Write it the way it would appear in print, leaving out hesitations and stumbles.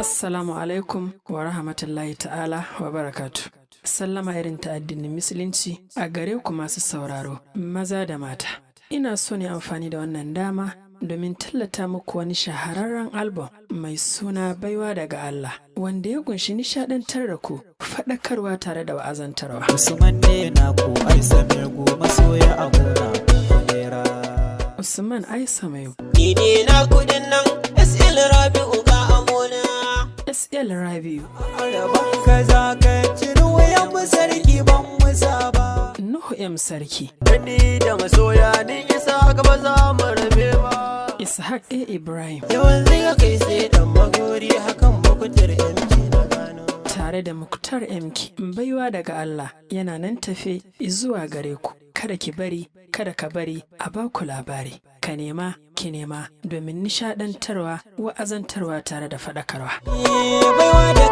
Assalamu alaikum wa rahmatullahi ta'ala wa barakatu. Sallama irin ta addinin Musulunci a gare ku masu sauraro, maza da mata. Ina so ne amfani da wannan dama domin tallata muku wani shahararren album mai suna Baiwa daga Allah, wanda ya kunshi nishadantar da ku, faɗakarwa tare da wa'azantarwa. Usman ne na ku aisa mirgu masoya a gona kunera. Usman Aisa Mayo, Ni ne na kudin nan SL Rabi'u ga amona. SL Rabiu, Araban ka za ka ciri wayan mu sarki ban musa ba. Nuhu M Sarki, Ni da masoya ni isa gaba za mu rabe ba. Ishaq A Ibrahim, Yawan zai kai sai dan magori hakan makutar MK na gano. Tare da Muktar MK. Baiwa daga Allah yana nan tafe zuwa gare ku. Kada ki bari, kada ka bari a baku labari. Ka nema, ki nema domin nishadantarwa, wa'azantarwa tare da faɗakarwa. Baiwa daga